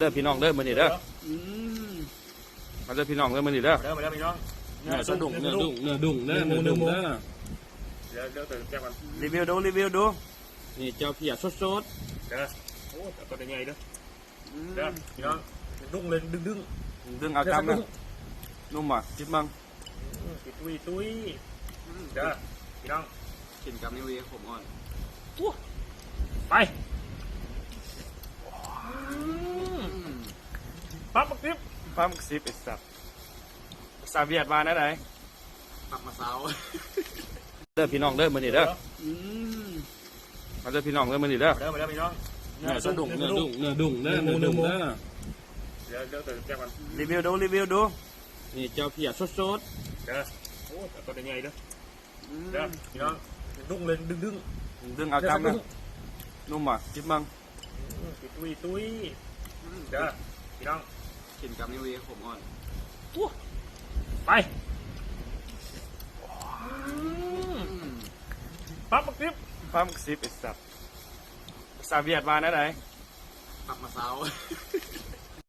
ເດີພີ່ນ້ອງເດີ ມື້ນີ້ເດີ ອືມ ມາເດີພີ່ນ້ອງເດີ ມື້ນີ້ເດີ ມາເດີ ມາເດີພີ່ນ້ອງ ເນື້ອ ເນື້ອດຸ້ງ ເນື້ອດຸ້ງ ເນື້ອດຸ້ງເດີ ເນື້ອດຸ້ງເດີ ເດີ ເດີ ເດີ ແຊບກັນ ຣີວິວດູ ຣີວິວດູ ນີ້ເຈົ້າເພຍສົດໆ ເດີ ໂອ້ ເອົາຕົວໃຫຍ່ໆເດີ ອືມ ເດີພີ່ນ້ອງ ດຸ້ງເລີຍ ດຶງໆ ດຶງເອົາຈຳເດີ ເນື້ອດຸ້ງ ນຸ້ມບໍ່ ຈິບເບິ່ງ ອືມ ຕຸ້ຍໆ ອືມ ເດີພີ່ນ້ອງ ກິນກັບນີ້ເວີຍ ຂົມອ່ອນ ໄປ ອືມ ປັບບັກສິບ ປັບບັກສິບ ໄອ້ສັດ ພາສາຫວຽດວ່າແນວໃດ? ປັບມາຊາວ ເດີພີ່ນ້ອງເດີ ມື້ນີ້ເດີ ອືມ ມາເດີພີ່ນ້ອງເດີ ມື້ນີ້ເດີ ມາເດີ ມາເດີພີ່ນ້ອງ ເນື້ອດຸ້ງ ເນື້ອດຸ້ງ ເນື້ອດຸ້ງເດີ ເນື້ອດຸ້ງເດີ ເດີ ເດີ ເດີ ແຊບກັນ ຣີວິວດູ ຣີວິວດູ ນີ້ເຈົ້າເພຍສົດໆ ເດີ ໂອ້ ເອົາຕົວໃຫຍ່ໆເດີ ອືມ ເດີພີ່ນ້ອງ ດຶງເລີຍ ດຶງໆ ດຶງເອົາຈຳເດີ ເນື້ອດຸ້ງ ນຸ້ມບໍ່ ຈິບເບິ່ງ ອືມ ຕຸ້ຍໆ ອືມ ເດີພີ່ນ້ອງ ກິນກັບນີ້ເວີຍ ຂົມອ່ອນ ໄປ ອືມ ປັບບັກສິບ ປັບບັກສິບ ໄອ້ສັດ ພາສາຫວຽດວ່າແນວໃດ? ປັບມາຊາວ